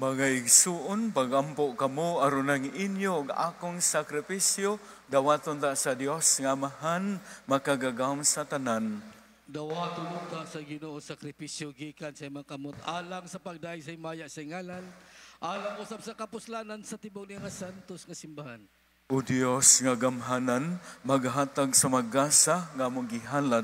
Mga igsuon, pagampo kamo aron ang inyo ug akong sakripisyo dawaton ta sa Dios nga Amahan makagagahom sa tanan. Dawaton unta sa Ginoo sakripisyo gikan sa imong kamot alang sa pagdayeg sa himaya sa ngalan, alang usab sa kapuslanan sa tibuok niya nga santos nga simbahan. O Dios nga gamhanan, maghatag sa magasa nga among gihalad.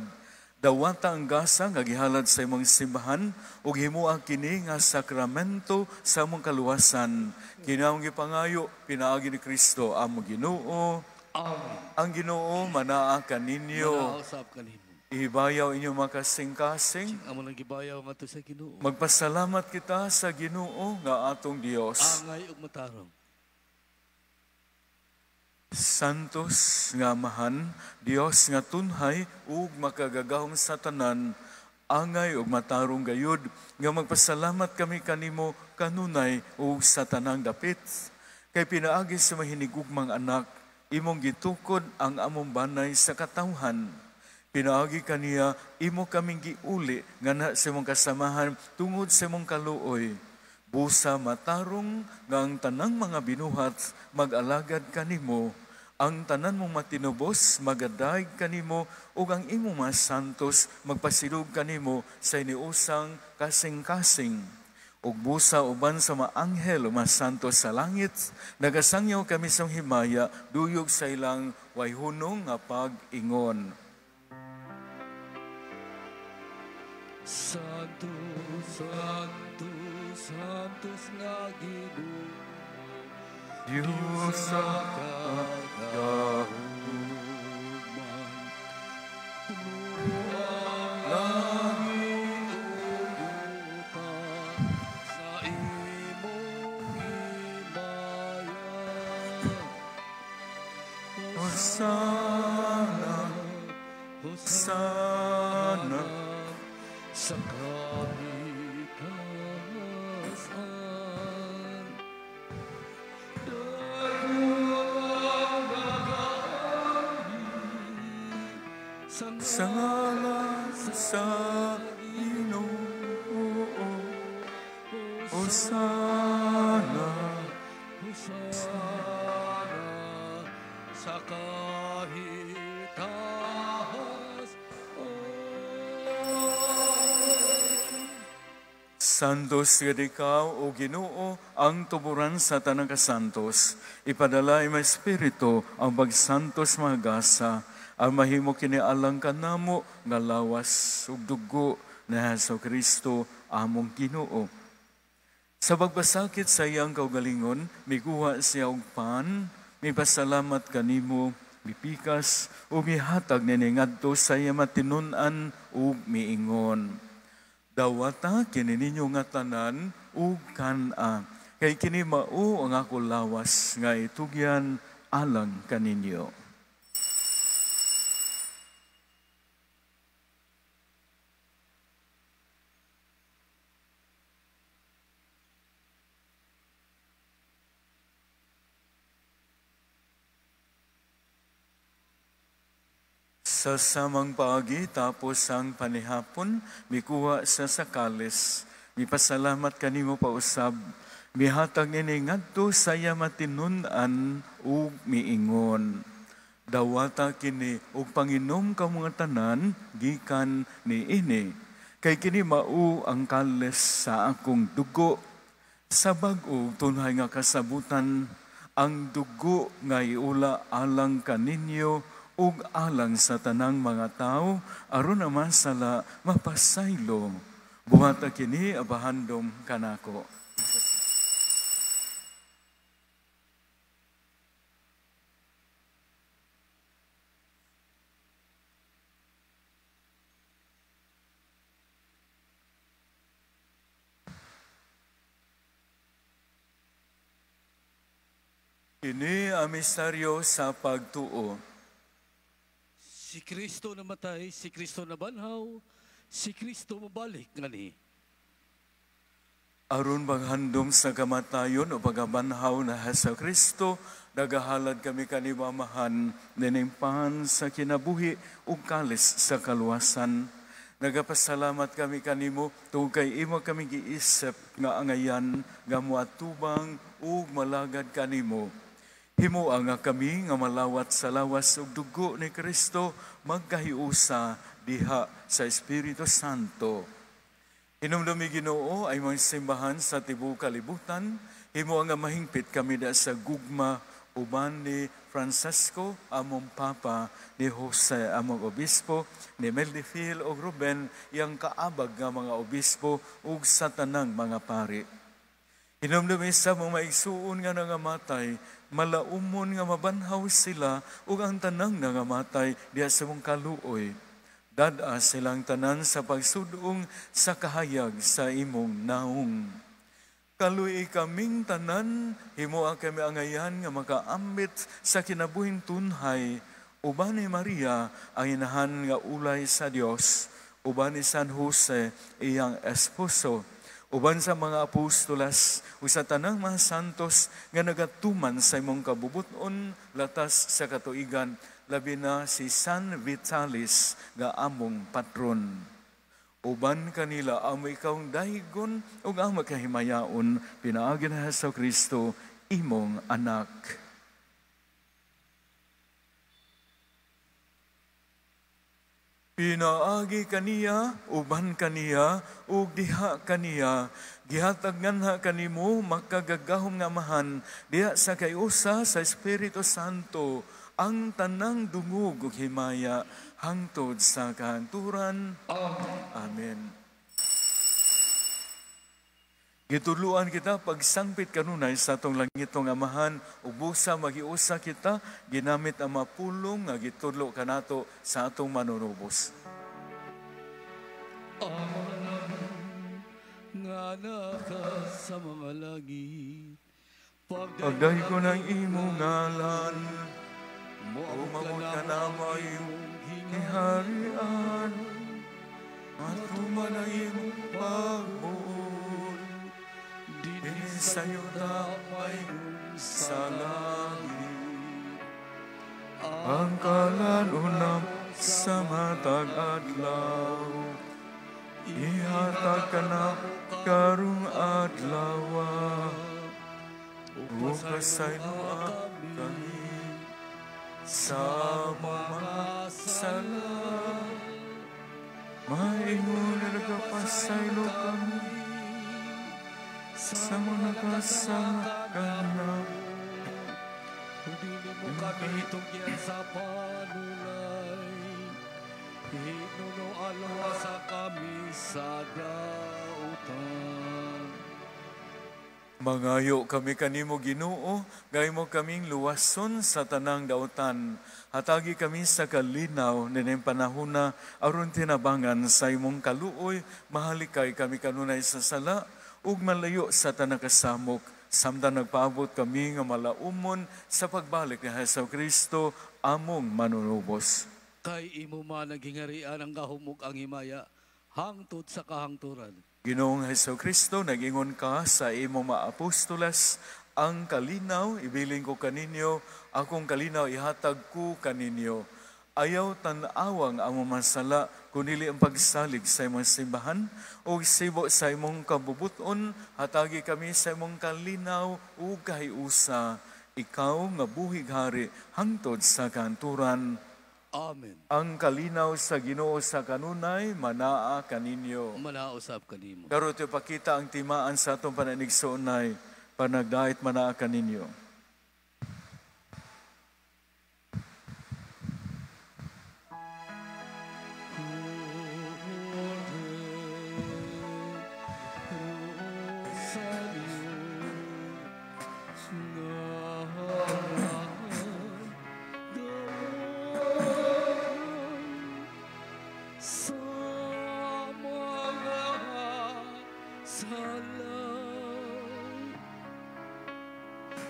Dawata ang gasa nga gihalad sa imong simbahan ug himoa kini nga sakramento sa among kaluwasan. Kini among gipangayo pinaagi ni Kristo among Ginoo. Amen. Ang Ginoo manaa kaninyo. Manaa usab kanimo. Ibayaw inyong makasing-kasing. Amo nang gibayaw ngadto sa Ginoo. Magpasalamat kita sa Ginoo nga atong Dios. Angay ug matarong. Santos nga Amahan, Dios nga tunhay ug makagagahom sa tanan, angay ug matarong gayud nga magpasalamat kami kanimo kanunay ug sa tanang dapit. Kay pinaagi sa mahinigugmang anak, imong gitukod ang among banay sa katawhan. Pinaagi kaniya imo kaming giuli nga na sa imong kasamahan tungod sa imong kaluoy. Busa matarong nga ang tanang mga binuhat mag-alagad kanimo, ang tanan mong matinubos magadayeg kanimo, ug ang imong mga santos magpasilog kanimo sa iniusang kasing-kasing. Ug busa uban sa mga anghel o mga santos sa langit, nagasangyaw kami sa himaya, duyog sa ilang way hunong nga pag-ingon. Santo, Santo, Santos nga Ginoo, Diyos sa kagahuman. Langit ug yuta sa imong himaya. Hosana, Hosana, sa kahitasan. Daghang nagaanhi sa ngalan sa Ginoo. Hosana, Hosana sa kahitaas. Santos nga ikaw, o Ginoo, ang tuburan sa tanang kasantos. Ipadala imong Espiritu ang pagsantos mga gasa, ang mahimo kini alang kanamo nga lawas ug dugo ni Hesus Kristo among Ginoo. Sa pagbasakit sa iyang kaugalingon, miguha siya og pan, mipasalamat kanimo, mipikas ug mihatag niini ngadto sa iya matinun-an ug miingon. Dawata kini ninyo nga tanan ug kan-a, kay kini mao ang ako lawas nga itugyan alang kaninyo. Sa samang paagi, tapos ang panihapon, mikuha siya sa kalis. Mipasalamat kanimo pausab. Mihatag nini ngadto sa iya matinun-an ug miingon. Dawata kini ug panginom ka mga tanan gikan niini. Kay kini mao ang kalis sa akong dugo. Sa bag-o tunhay nga kasabutan, ang dugo nga iula alang kaninyo ug alang sa tanang mga tawo aron naman sala mapasaylo. Buhata kini abahandom kanako. Kini ang misteryo sa pagtuo. Si Kristo namatay, si Kristo nabanhaw, si Kristo mabalik ngani. Aron maghandom sa kamatayon o pagabanhaw na Hesus Kristo, nagahalad kami kanimo Amahan, nining pan sa kinabuhi ug kalis sa kaluwasan. Nagapasalamat kami kanimo tungod kay imo kami giisip nga angayan nga moatubang ug malagad kanimo. Himoa nga kami nga malawat sa lawas ug dugo ni Kristo magkahiusa diha sa Espiritu Santo. Hinumdumi Ginoo ay mga simbahan sa tibuok kalibutan, himoa nga mahingpit kami da sa gugma uban ni Francisco among Papa, ni Jose among Obispo, ni Meldifil ug Ruben iyang kaabag nga mga obispo ug sa tanang mga pari. Hinumdumi sa mga maigsuon nga nangamatay, malaumon nga mabanhaw sila ug ang tanang nangamatay diha sa mong kaluoy. Dad-a silang tanan sa pagsudong sa kahayag sa imong naong. Kaluoy kaming tanan, himoa kami angayan nga makaambit sa kinabuhing tunhay, uban ni Maria ang inahan nga ulay sa Dios, uban ni San Jose iyang esposo, uban sa mga apostolas ug sa tanang mga santos nga nagatuman sa imong kabubuton latas sa katuigan, labi na si San Vitalis nga among patron. Uban kanila amo ikaw dahigon ug amo kahimayaon pinaagi ni Hesus Kristo imong anak. Pinaagi kaniya, uban kaniya, ug diha kaniya, gihatag nganha kanimo makagagahom nga Amahan diha sa kayusa sa Espiritu Santo ang tanang dungog ug himaya hangtod sa kahangturan. Amen. Gituluan kita pagsangpit kanunay sa atong langitong Amahan, ug busa magiusa kita ginamit ang mapulong nga gitudlo kanato sa atong manunubos. Ama namin nga naka sa mga langit, pagdahigon ang imong ngalan, umabot ka na mo imong hiharian, matuman ang imong pagbuot, dinhi sa yuta sa langit. Ang kalanunam sa matag adlaw, ihatag ka na karong adlaw, ug pasayloa kami sa mga sala. Maingon na nagpasaylo kami sa mga nakasala kanamo. Dili mo kami itugyan sa panulay, hinuno sa kami sa dautan. Mangayo kami kanimo Ginoo, gaymo kaming luwason sa tanang dautan. Hatagi kami sa kalinaw nining panahona aron tinabangan sa imong kaluoy, mahalikay kami kanunay sa sala ug malayo sa tanang kasamok. Samtang nagpaabot kami nga malaumon sa pagbalik ni Hesus Kristo among manunubos. Kay imo man ang gihingarian ang gahumog ang himaya hangtod sa kahangturan. Ginoong Hesus Kristo, nag-ingon ka sa imong mga apostoles, ang kalinaw ibilin ko kaninyo, akong kalinaw ihatag ko kaninyo. Ayaw tan-awang ang masala, kunili ang pagsalig sa imong simbahan, o sibo sa imong kabubuton, hatagi kami sa imong kalinaw ug kahiusa. Ikaw nga buhig hari hangtod sa kanturan. Amen. Ang kalinaw sa Ginoo sa kanunay manaa kaninyo. Manausap kanimo. Karon ipakita ang timaan sa atong pananigsoonay, panagdait manaa kaninyo.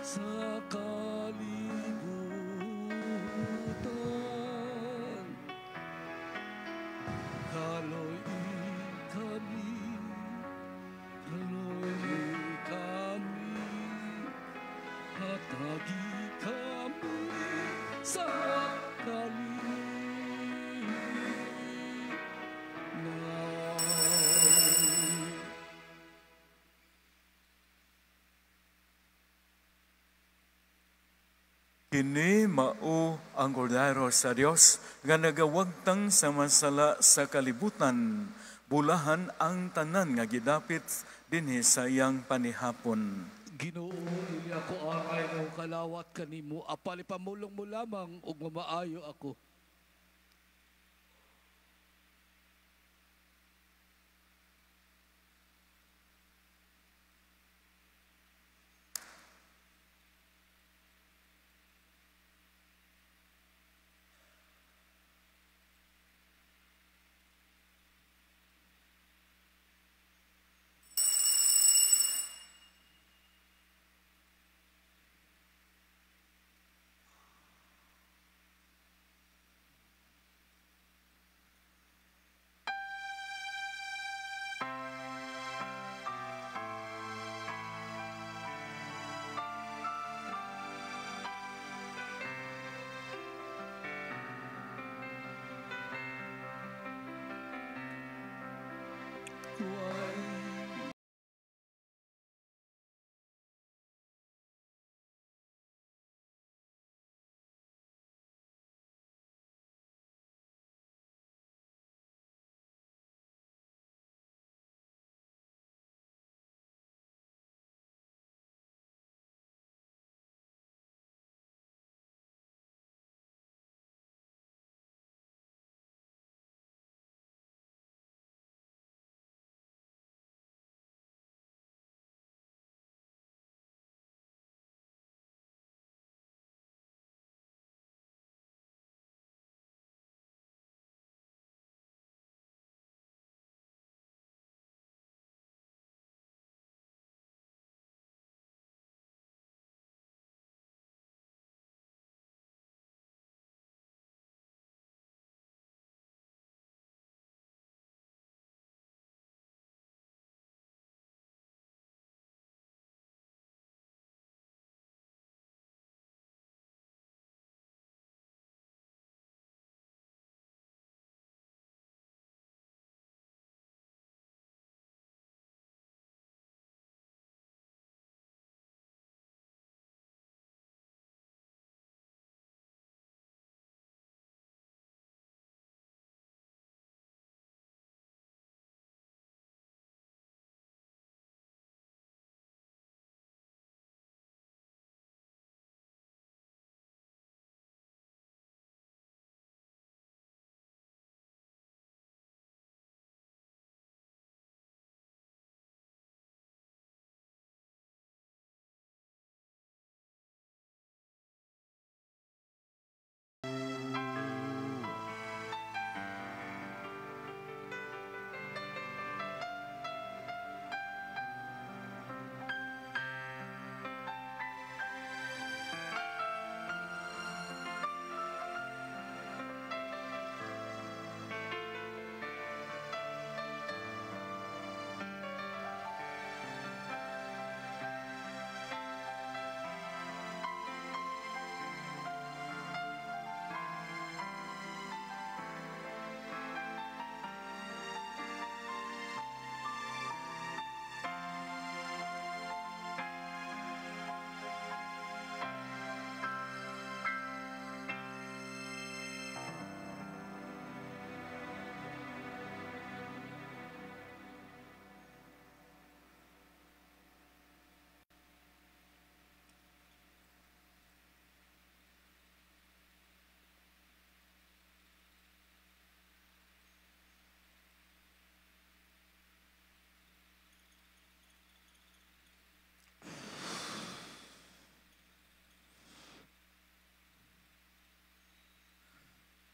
Sa kalibutan, kaloy kami, hatagi kami sa kalinaw. Kini mao ang kordero sa Dios nga nagawagtang sa masala sa kalibutan. Bulahan ang tanan nga gidapit dinhi sa iyang panihapon. Ginoo, dili ako angay nga kalawat kanimo, apan ipamulong mo lamang ug mamaayo ako.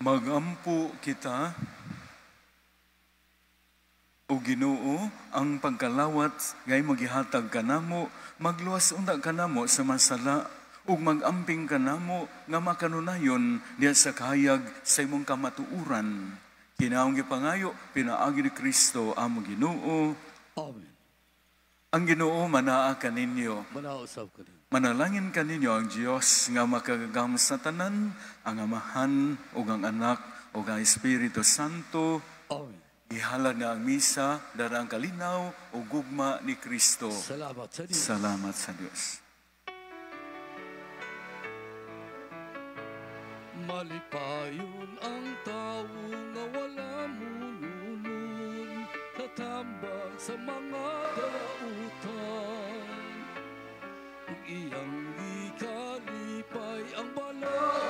Magampo kita, o Ginoo, ang pagkalawat ngay magihatag kanamo, magluwas unta kanamo sa masala, ug magamping kanamo nga makanunayon diha sa kahayag sa imong kamatuoran. Kinaong gipangayo pinaagi ni Kristo among Ginoo. Amen. Ang Ginoo manaa kaninyo. Manaa usab kaninyo. Manalangin kaninyo ang Dios nga makagagahom sa tanan, ang Amahan ug ang Anak ug ang Espiritu Santo. Amen. Gihalad na ang misa, dara ang kalinaw ug gugma ni Kristo. Salamat sa Dios. Salamat sa Dios. Malipayon ang tawo nga wala mulunod sa tambag sa mga dautan. Ug iyang gikalipay ang balaod.